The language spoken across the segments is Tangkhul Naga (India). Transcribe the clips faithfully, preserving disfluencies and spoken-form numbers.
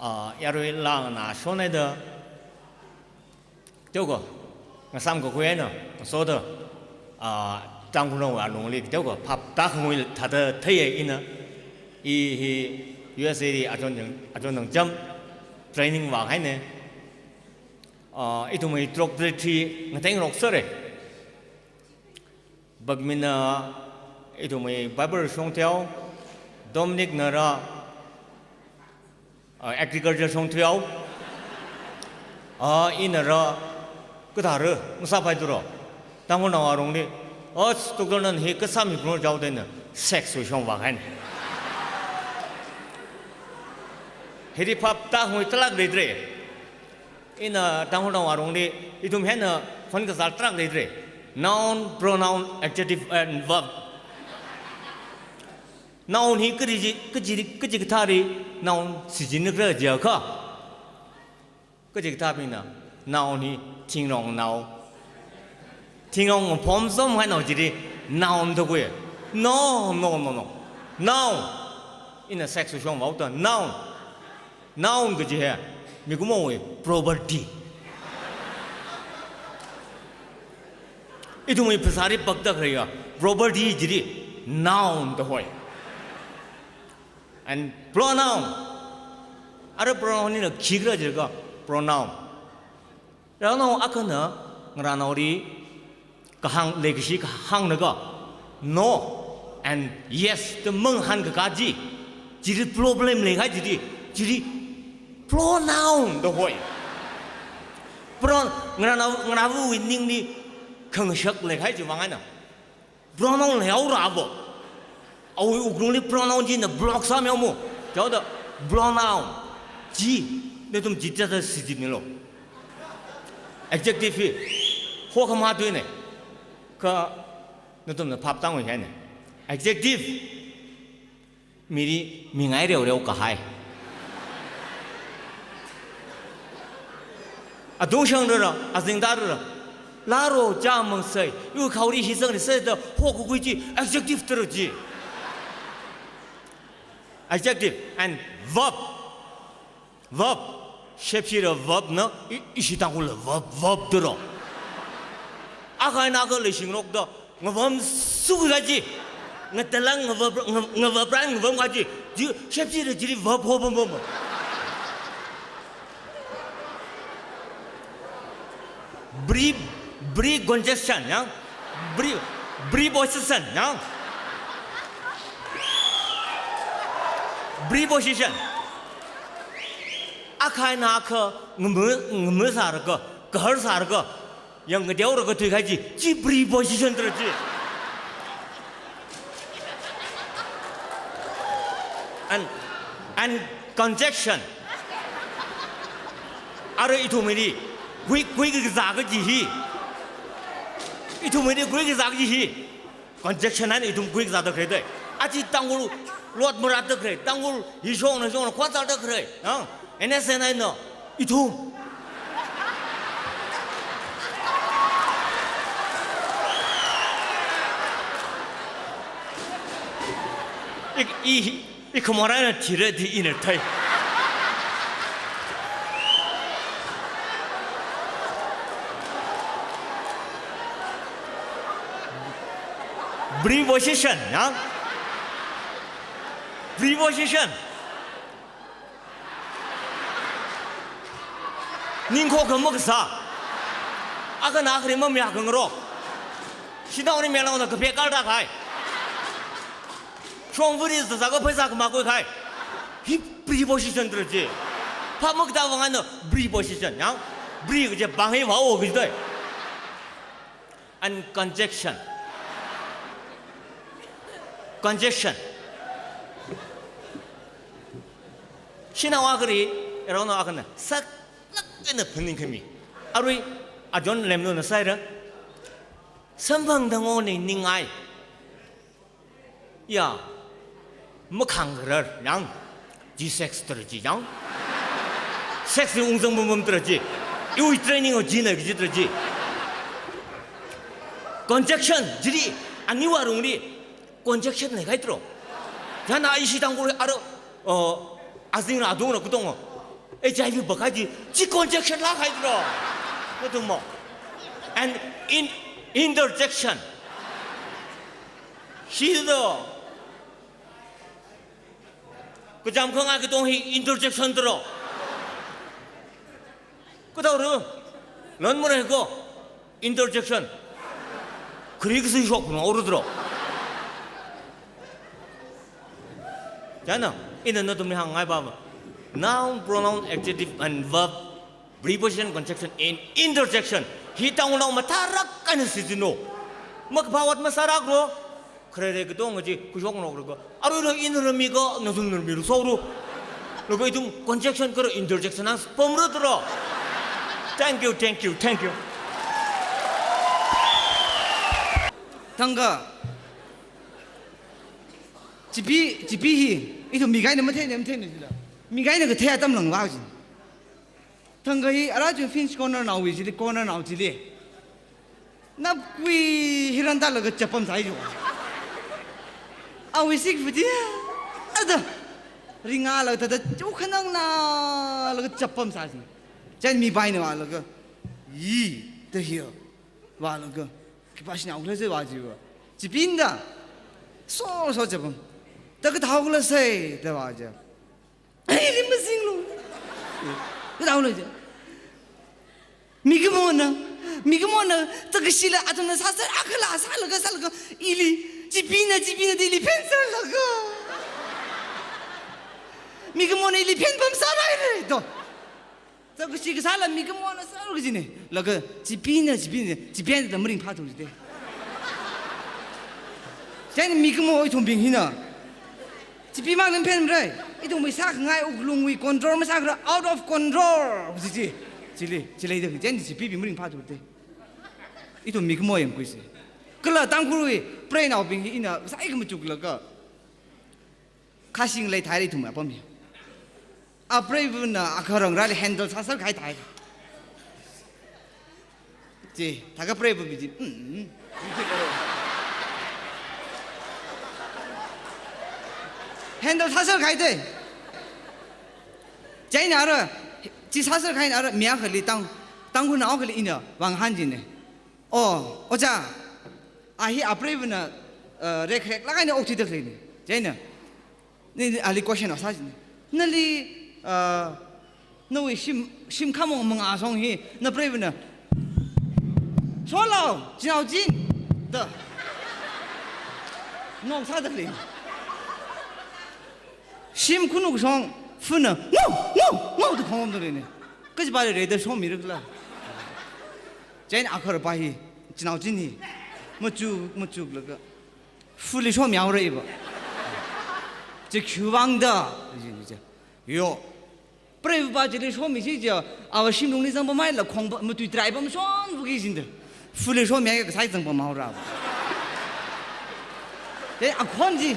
Ah, yarui lang na shonai da. Teo ko, ngasam ko kuya na, so da. Ah, Tangkhulnao alungli teo ko, phap ta khangui thāda theiya ina. I hi U S A li ajon nang, ajon nang jam training vāhaina. Ah, ithumwui drop three ngateng rok sare. Bakmina ithumwui Bible shong theo, Dominic nara, ah, agriculture shong theo, ah, inara, kathara, masāpai turo. Tangkhulnao arungli, oh, doctor nan hi kasā mi pro jau dena, sex wui shong vāhaina. Hiri phap ta khangui talak deitre. Ina Tangkhulnao arungli, ithum hina phon kazal talak deitre. Noun, pronoun, adjective, and verb. Noun hi kaji, kaji, kaji kathāli, noun sijin nakra jiakha. Kaji kathābingna, noun hi thingrong nao. Thingrong phom zom hai nao jiri, noun da kui. No, no, no, no. Noun. Ina sex shong vāuta, noun. Noun kaji hi, mikumowui property. Ithumwui phasāli pakda khaleiya, property jiri, noun da hoi. And pronoun. Ara pronoun hina khikhala jiakha, pronoun. Rānao akhana, ngarānaoli, kahāng leikashi kahāng laga, no and yes da manghan kaka ji, jiri problem leihai jiri, jiri pronoun da hoi. Pron-, ngarānao, ngarānaowui ningli khangashak leihai ji vāngaina. Pronoun leihao rabo. Awui wuklungli pronoun china block sāmihaomo. Chaoda pronoun. Ji. Nathum ji thāda sijin nilo. Adjective hi. Hokhamā tuina. Kha nathumna phap tangui haina. Adjective. Miri, mingai reo reo kahai. Adung shang rara, azing da rara. Laro, cha mang sai, yu khaori hi zang ni sai da, ho kukui ji, adjective tara ji. Adjective and verb. Verb, shepshira verb na, i-, ishi Tangkhul verb, verb duro. Akha eina akha leishingrok da, ngavam sukha ji. Ngatalang ngava-, nga-, ngavapran ngavam kha ji. Ji, shepshira jiri verb ho bom bom. Pre-, precongestion, ya? Pre-, preposition, ya? Preposition. Akha eina akha ngama, ngama sālaga, kahar sālaga, yang ngadeo laga tui khai ji, ji preposition tara ji. And, and conjunction. Ara ithumwuili, kui, kui kazā kaji hi. Ithumwuili kui kazā kaji hi. Conjunction eina ithum kui kazāda khalei dai. Achi Tangkhul lot maratda khalei. Tangkhul hi shongna shongna khwazāda khalei. Ha? N S N I no. Ithum. I, i, I khamor eina thira di ina thei. Preposition, ya? Preposition. Ningkho kama kasā. Akhana akhali mamayā khangarok. Shinaoni melaona kaphe kalda khai. Shongfali zazaka pheisā kama kui khai. Hi preposition tara ji. Pha makta vang ano preposition, ya? Pre kaji pāng hi vao kaji dai. And conjunction. Conjunction. Shinao akhali, eronao akhana, saklāk eina phaningkhami. Arui, ajon lemluna saira. Samphang tangoni ningai. Ya, makhang kharar, yang, ji sex tara ji, yang. Sex ni ungzang bum bum tara ji. Iwui training o ji na ji tara ji. Conjunction, jiri, aniwa rungli, conjunction leikhai tro. Yana ishi Tangkhul aro, o, azing ra dung ra kudong o. H I V baka chi, chi conjection lākahai dro. Nathum mo. And in, interjection. Shi dro. Kachām khangai katong hi interjection dro. Kadaora. Lan mara ko. Interjection. Khari kasui shok no uru dro. Chieina, ina nathumli hāngngai ba. Noun, pronoun, adjective and verb, preposition, conjunction and interjection. Hi tanglo matharak eina shichinlu. Makaphā ot masāraklu. Khare re katong chi, khuishok nok re ko. Aruirui ina rāmi ko, nathum rāmi ru soklu. Lo ko ithum conjunction kala interjection ang pamra dro. Thank you, thank you, thank you. Thangkha. Chipi, chipi hi, ithum mi kaina matheina, matheina jila. Mi kaina kathei atam lang vāji. Thangkha hi, ara chun French corner naowui chili, corner nao chili. Napkui hi rānda laga chapam sāi jo. Awui sik fuji. Ada. Ringa laga tada, chu khanang na laga chapam sāi. Chieina mi paina vālaga. Yi, da hiya. Vālaga. Khipā shinao khala sai vāji va. Chipina da. So, so chapam. Da kathao khala sai, da vāja. Ai, ili mazinglu. Kathao khala sai. Mikumona, mikumona, takashila athumna sāsā, akhala sālaga, sālaga, ili, chipina, chipina, ili phen sālaga. Mikumona ili phen pam sārai re, do. Takashi kasāla mikumona sālaga jine. Laga, chipina, chipina, chipina da maringphā thung jide. Chieina mikumo ithumbing hina. Chipi mang lam phen rai. Ithum masākhangai wuklungwui control masākhala out of control. Chi, chi. Chili, chili da, chieina chipi bing maringphā thute. Ithum mikumo yangkhuise. Kala Tangkhulwui preinaobing hi ina sāi kamachuklaga. Khashing lei thai ithum apam hi. Apreivana akha rangrāli handle sāsā khai thai. Chi, thākha preiva biji. Mm. Handle sāsā khai te. Chieina ara, chi sāsā khai ara, mi akhali Tang, Tangkhulnao akhali ina vāngahān jine. Oh, ojā, a hi apreivana, uh, rek rek laga ina okthuida khaleine. Chieina. Ni, ni ali question sāsāne. Nali, ah, nawui shim, shim khamong mangā shong hi, napreivana. Sholo, chinao chin. Da. Nong sāda lei. Shim khanuk shong, funa. Ngo, ngo, ngo, da khongomda leine. Kajipa re da shomirakhala. Chieina akharpa hi, chinao chin hi. Machuk, machuklaga. Fuli shomihaora iva. Chi khiwuivang da. Yo. Preiva chili shomi chi chi, awa shimlungli zangpamhaila khong pa, matui trai pamshon wuki jinda. Fuli shomihai kasai zangpamhaora. Te akhon chi.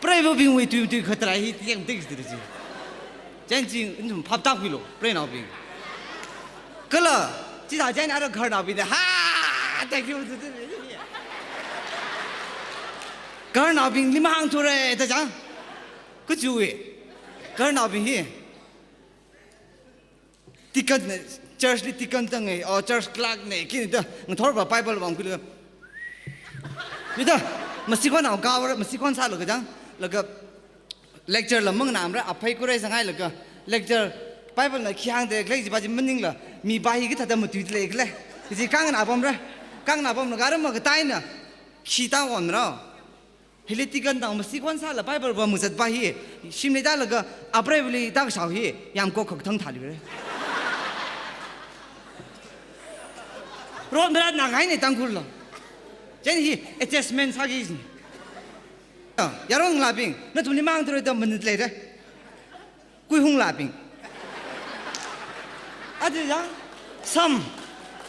Preivabingwui tui, tui khatrai hi tiang tik tik chi. Chieina chi, ithum phap tākhuilu, preinaobing. Kala, chithā chieina ara gaharnaobing da, ha, thank you. Gaharnaobingli mahāngthura, da chang. Kachiwui. Gaharnaobing hi. Deacon ne, church li deacon tang e, o church clerk ne, kini da, ngathorva Bible vāngkhuilaga. Mida, masikhon ao kawar, masikhon sālaga chang, laga lecture la manganāmara, aphei khuirei sanghailaga, lecture, Bible na khi hāngda khalei jipa chi maningla, mipa hi kathāda matuida leikhala. Chi kanganā pamra, kanganā pamlaga rāma kataina, khi tāwonra. Hili deacon tang masikhon sāla Bible vāmazatpa hi, shimli tālaga apreivali tākashao hi, yamkok khak thang thāli re. Rot marat na kahaine Tangkhul lo. Chieina hi adjustment sāki jin. Yaronlabing, nathumli mahāngthura da minute leire. Kuihunglabing. Aja yang, sam,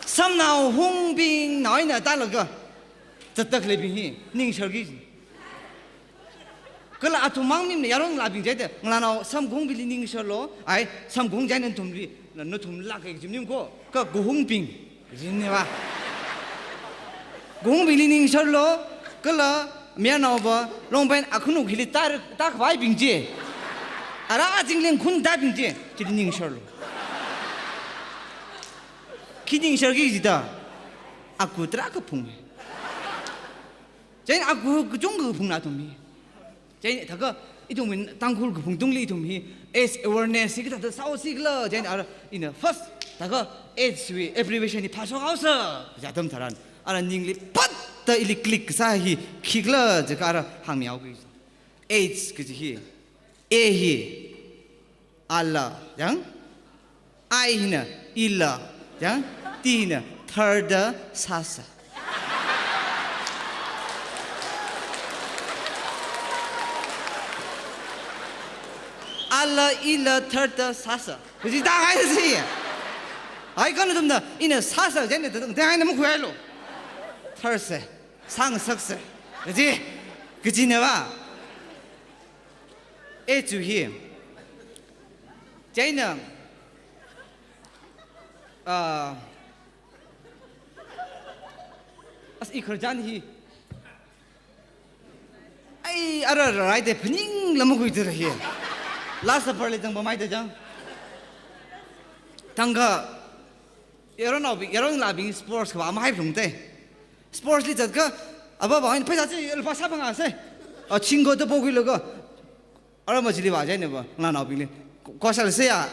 samnao hungbing nao eina tālaga. Zatda khaleibing hi, ningsharki. Kala athum mang mimna yaronlabing chieina, ngalānao samkahungbingli ningsharlo, ai, samkahung chieina nathumli, na, nathum lak e jim ning ko, ka kahungbing, jim ne va. Kahungbingli ningsharlu, kala mayarnaova, Longpen akhunuk hili tā, tākhavaibing chi. Ara azingli khun tābing chi, chili ningsharlu. Khi ningsharki jida, aku tarākha phung. Chieina aku kachungkha phungna athum hi. Chieina thākha ithum Tangkhul kaphung tungli ithum hi AIDS awareness hi kathāda sāhaosi khala, chieina ara ina first thākha AIDS wui abbreviation hi phāshok haosa, kaja atam tharan, ara ningli phatta ili click kasā hi khikhala jiakha ara hāngmihaoki. AIDS kaji hi, A hi, ala, yang? I hina, ila, yang? T hina, tharda sāsa. Ala, ila, tharda sāsa. Kaji tāhaisi. Ai, kha nathumna, ina sāsa, chieina tātang, tāhaina makhuihailu. Tharsa, sāngasaksa. Kaji, kajina va. A chu hi. Chieina, ah, as i khararchan hi. Ai, ara rarai de phaningla makhuida hi. Last supper li zangpamhaida chang. Thākha, yaronnaobing, yaronlabing sports kavā mahai phalungte. Sports li zatkha, ava va, pheisā chi, lupā sāphangā se. A, chingko ta pokhuilaga. Ara machili vā chieina va, ngalānaobingli. Ko, ko sālase ya,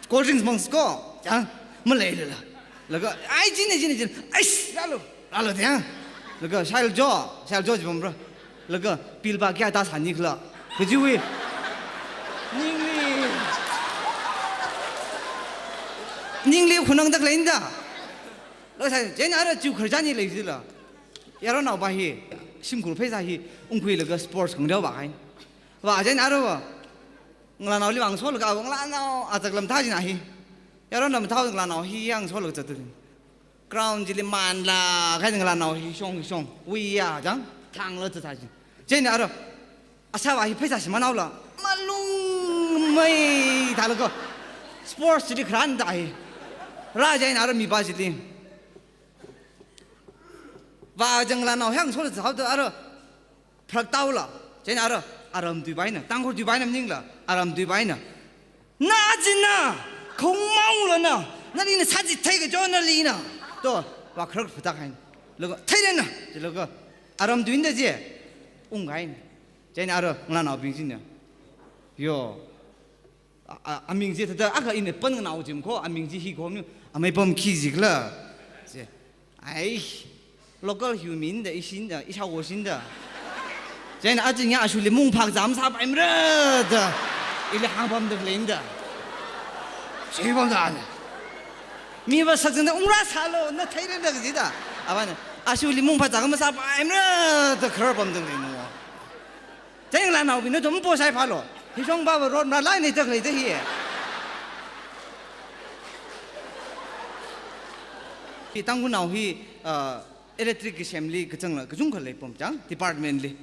cold drinks mang sko, yang, maleilala. Laga, ai, chine, chine, chine, ai, rālu, rālu, yang. Laga, shailajo, shailajo jibamra. Laga, bill va kayā tāsāni khala. Kajiwui. Ningli. Ningli khunangda khaleina da. Laga sā, chieina ara chu khararchan hi leisila. Yaronnaova hi, shimkhur pheisā hi, ungkhuilaga sports khangareo vāhai. Vā chieina ara va, ngalānaoli vāngasolaga, ava ngalānao, azak lam thā china hi. Yaron lam thā ngalānao hi yangasolaga zatda. Ground chili manlā, kha ngalānao hi shong, shong, wuiya, chang, thangla zatda chi. Chieina ara, asāva hi pheisā shimānhaola, malung mei thālaga, sports chili kharān da hi. Rā chieina ara mipā chili. Vā chang ngalānao hāngsolaga zathaoda ara, pharak tāhaola, chieina ara, aram tuipaina, Tangkhul tuipaina maningla, aram tuipaina. Na china, khongmaungla na, nali na sāchithei kajo nali na. To, vā kharak phatak haina. Laga, theirana, chilaga, aram tuina da chi, unghaina. Chieina ara, ngalānaobing china. Yo. A, a, aming chi thāda, akha ina pānnganao jim ko, aming chi hi ko mi, amei pam khi jikhala. Chi. Ai, local human da, ishin da, ishawo shin da. Chieina aching ya ashuli mungphak zam sāpaimara da. Ili hāngpamda khaleina da. Shipamda ana. Mi va sakchangda ungra sālu, na theirana kaji da. Avana, ashuli mungphak zam masāpaimara da khararpamda khaleina. Chieina ngalānaobing nathum po shaiphālu. Hishong va va road mara laina tak leida hi. Hi Tangkhulnao hi, ah, electric ki semli kachangla, kachungkha leipam chang, department li.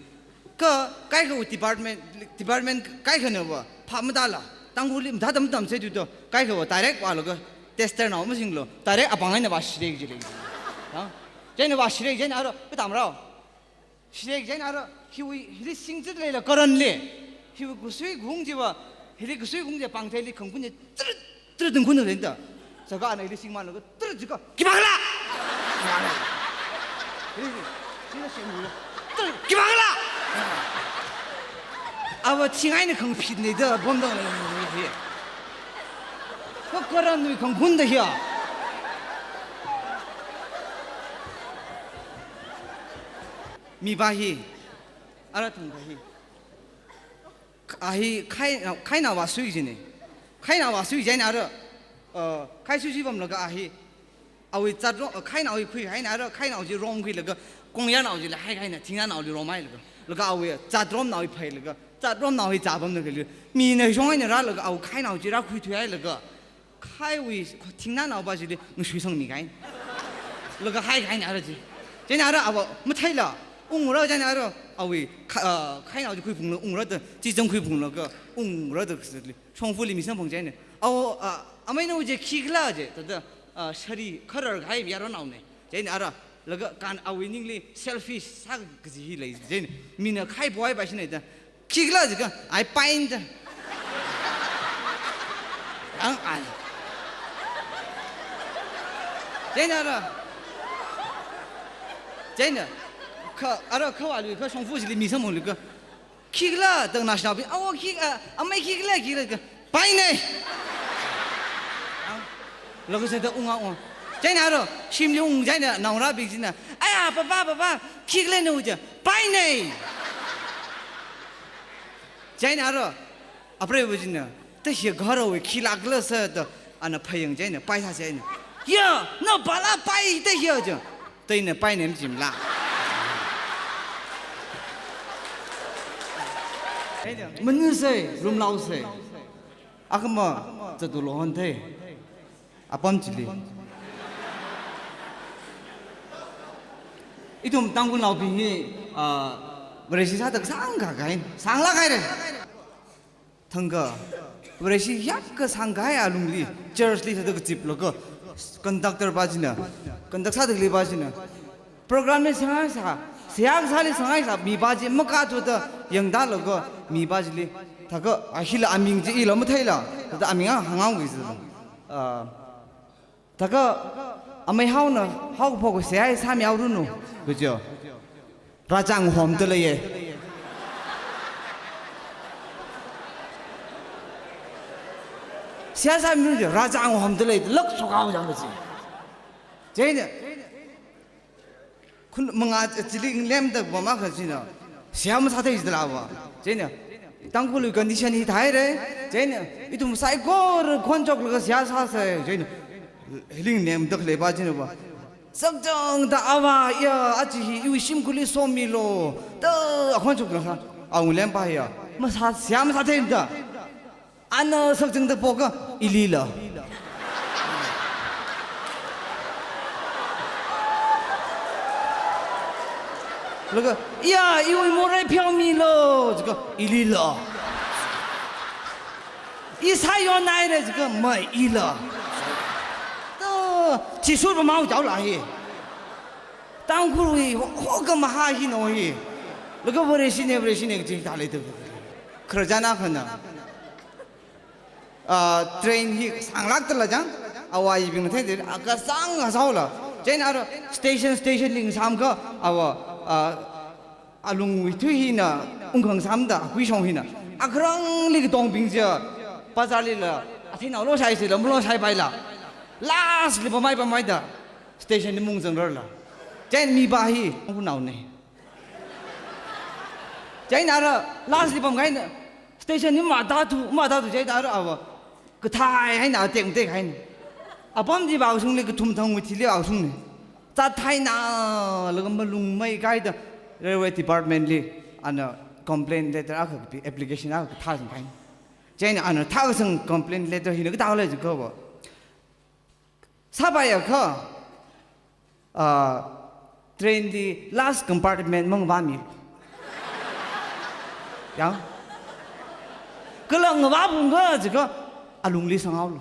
Kha, kaikha department, department kaikhana va, phap matāla. Tangkhulli mathāda matamsei tu to, kaikha va direct vālaga, tester nao masinglu, direct apāng eina vāshirei ji lei. Ha? Chieina vāshirei chieina ara, katamrao. Shirei chieina ara, hiwui, hili singchit leila current li. Hiwui kasui kahung chiva, hili kasui kahung chi pāngtheili khangkhun chi, trit, trit khangkhun leina da. Sāka ana hili singmānlaga, trit jikha, khipākhala? Hili, hili singmānlaga, trit, khipākhala? Ava thing eina khangphit ni da, bomda lei. Kha current wui khangkhun da hiya. Mipā hi, ara thangkha hi. A hi khai, khainao vāsui jine. Khainao vāsui jine ara, uh, khai sui sui pamlaga a hi. Awui zatrom, uh, khainao hi khuihaina ara, khainao chi romkhuilaga, kongyānao chila haikahaina, thingyānaoli romhailaga. Laga awui zatromnao hi phailaga, zatromnao hi zāpamda khalei. Mina shong eina rālaga, awui khainao chi rākhuithuihailaga. Khaiwui, thingyānao va chili, ngasui sangmi kahaina. Laga haikahaina ara chi. Chieina ara ava, matheila, ungra chieina ara, awui, kha-, ah, khainao chi khuiphungla, ungra da, chi zang khuiphunglaga, ungra da, kasatli, shongfali mi samphang chieina. Ava, ah, ameinao chi khikhala chi, thāda, ah, shari kharar kahai yaronnaona. Chieina ara, Laga kan awui ningli selfish sā kaji hi lei jin. Mina khai boy ba shine da. Khikhala jiakha, ai pain da. Ang ai. Chieina aro. Chieina. Kha, aro kha wa lui kha shongfa chili mi samphang lui kha. Khikhala, tang national bi, awo khik, a, amei khikhala, khikhala, kha, paine. Laga sāda unga unga. Chieina aro, shimli ung chieina, naongarābing china. Aya, papa, papa, khikhala na uja, paine. Chieina aro, apreiva china. Tashi gharao khilakhala sāda, ana phayang chieina, pai sā chieina. Ya, na pala pai tashi ja. Taina paine machimla. Manusei, rumlaosei. Akhama, chatu lohon thei. Apam chili. Ithum Tangkhulnaobing hi, ah, Vareshi sāda sangkahai, sanglakhai re. Thangkha, Vareshi yapkha sangkahai alungli, church li sāda kachiplaga, conductor pa china, conduct sāda khalei pa china, program li sāngaisā, seihā kasāli sāngaisā, mi pa chi makathuda yangda laga, mi pa chili, thakha, a hila aming chi ila matheila, thāda aming a hānghaoki sāda. Ah, Thakha amei haona, haokaphok seihā sāmihaoranu, kaja. Rāchang homda leiye. Seihā sāmihaoranu, rāchang homda lei, lak sokao jang kaji. Chieina, khun manga chili lemda pam akha china. Seihā masāthei jida lava. Chieina, Tangkhul condition hi thāhaire. Chieina, ithum saikora khon choklaga seihā sāsei. Chieina, hiling nemda khalei pa china pa. Sakchangda ava ya, achi hi iwui shimkhurli somilu. Da, akhon choklaga sā. Awui lem pa ya. Masā, seihā masātheida. Ana sakchangda pokha, ilila. Laga, ya, iwui morei pheomilu, jiakha, ilila. I sāyonhaire jiakha, maila. To, chisur pamao jaola hi. Tangkhul hi, ho, hoka maha hi no hi. Laga Vareshi ne, Vareshi ne, kaji thālei to. Khararchan akhana. Ah, train hi sanglakta la jang, awa yibing thei de, aka sang a saola. Chieina aro station, station li ngasāmkha, awa, ah, alungwui thui hina ungkhangasāmda, akui shong hina. Akharangli katongbing chi, bazar lila, athei nao loshai sila, maloshai paila. Last li pamai pamaida, station li mung zangrarla. Chieina mi pa hi, Tangkhulnao ne. Chieina aro, last li pamkahaina, station li matāthu, matāthu chieina aro awa. Kathai haina, atek tek haina. Apam chi vāshungli kathum thangwui thili vāshungna. Zathaina, laga malung maikaida railway department li, ana complaint letter akha kapi, application akha kathā sangkahaina. Chieina ana thākasang complaint letter hina kathālei jiakha va. Sāpaiakha, ah, train li last compartment mangvāmi. Yang. Kala ngavāphungkha jiakha alungli sanghaolu.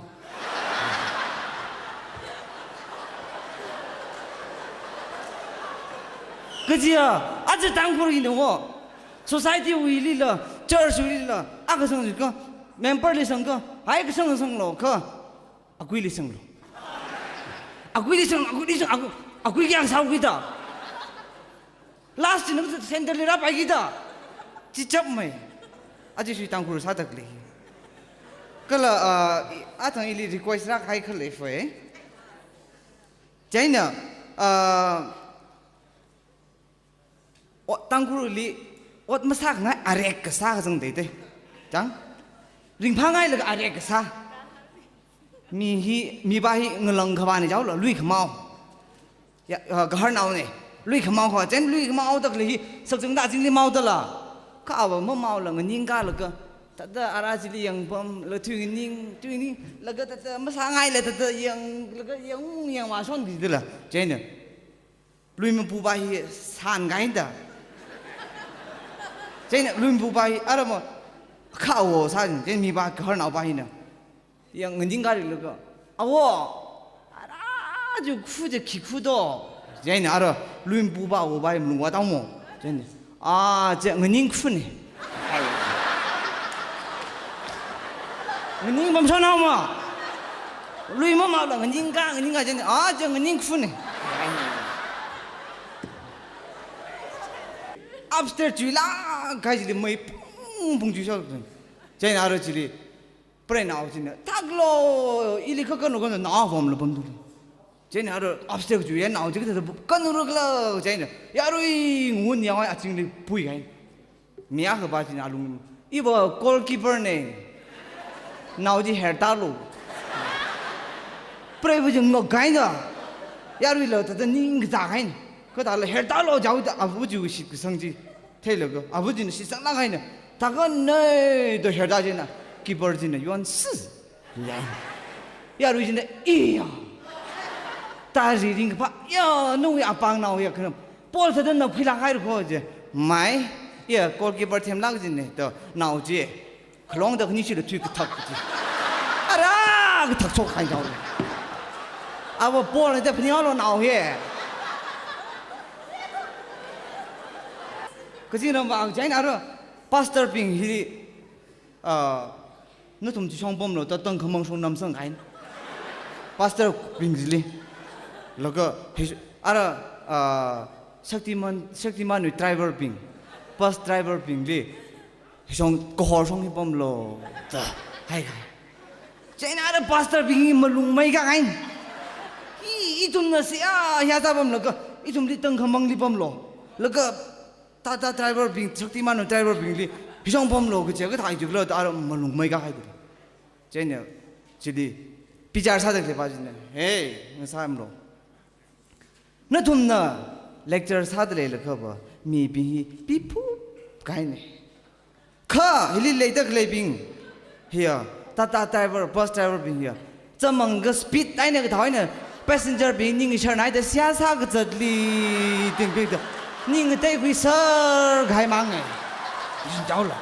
Kajiya, aja Tangkhul hina wo. Society wuilila, church wuilila, akha sang jiakha, member li sangkha, hai kasang sanglo kha. Akuili sanglo. Akuili sang, akuili sang, aku, akui kayāng sāhaokida. Last china center li rāpaikida. Chichapmei. Aja sui Tangkhul sāda khalei. Kala, ah, i, athang ili request rākahai khalei fai. Chieina, ah, O, Tangkhulli, ot masākhangai arek kasā kazang teitei. Chang? Ringphāngailaga arek kasā. Mi hi, mi pa hi ngalang khavāna jaola, lui khamao. Ya, ah, gaharnaone. Lui khamao kha, chieina lui khamao tak le hi, sakchangda chingli maodala. Kha ava mamaola nganingkalaga. Thāda ara chili yangpamla tui nganing, tui nganing, laga thāda masāngaila thāda yang, laga yang, yangvāshon kajidala. Chieina. Lui mapu pa hi sāngaida. Chieina lui mapu pa hi, ara mo, kha awo sā, chieina mi pa gaharnao pa hina. Yang nganingkarilaga. Awo, ara ju khu je khi khu do. Chieina ara lui mapupā awupai malungva tāmo. Chieina, "Ah, chi nganing khun ne." Nganing pamshonhaoma. Lui mamāla nganing ka, nganing ka chieina, "Ah, chi nganing khun ne." Upstairs chuilāk kahai chili mei pung pung chuishok. Chieina ara chili preinao china, "Thaklu, ili kha kanu kanu nao vomla pamduli." Chieina ara upstairs chuiya nao chi kathāda kanu rukla chieina, yarui ngun yangwai azingli pui kahai. Mi akhapa china alung, "Iva goalkeeper ne. Nao chi hertālu." Preiva chi ngok kahaina. Yaruila thāda ning kazā kahai. Kathāla hertālu jihaoda ava chi shitkasang chi theilaga, ava china shitsanglāk kahaina. Thākha nei da hertā chieina, keeper china yonsi. Ya. Yarui china, "Iya. Tari ringpa, ya, nungwi apāng nao ya khanam. Ball thāda nao phuilāk haira kho," ji. "Mai, iya, goalkeeper themlāk chine," da nao chi. Khalongda khani chila thui kathak chi. Ara kathak chok hai jao. Ava ball da phuihaolu nao hi. Kachi namba chieina ara pastor bing hi, ah, nathum chi shong pamlu, da tangkhamang shong namsang kahaina. Pastor bing chili. Laga, hi, ara, ah, Shaktiman, Shaktiman wui driver bing, bus driver bingli, "Shong, kahor shong hi pamlu," da haikahai. Chieina ara pastor bing hi malung meikā kahai. "Hi, ithumna seihā, ah, hiyā sā pamlaga, ithumli tangkhamangli pamlu. Laga, Tata driver bing, Shaktiman driver bingli, hi shong pamlu kaje kathā jiklu," da ara malung meikā kahai da. Chieina, chili, bichar sāda khalei pa china, "Hey, ngasāmlu. Nathumna lecture sāda leilakhava, mibing hi piphup kahaina. Kha, hili leida khaleibing hiya, Tata driver, bus driver bing hiya, zāmang kha speed eina kathā eina passenger bing ning sharnai da seihā sākazatli tingpik da, ning ngateikhui sar kahai mang ne." Jin jaola.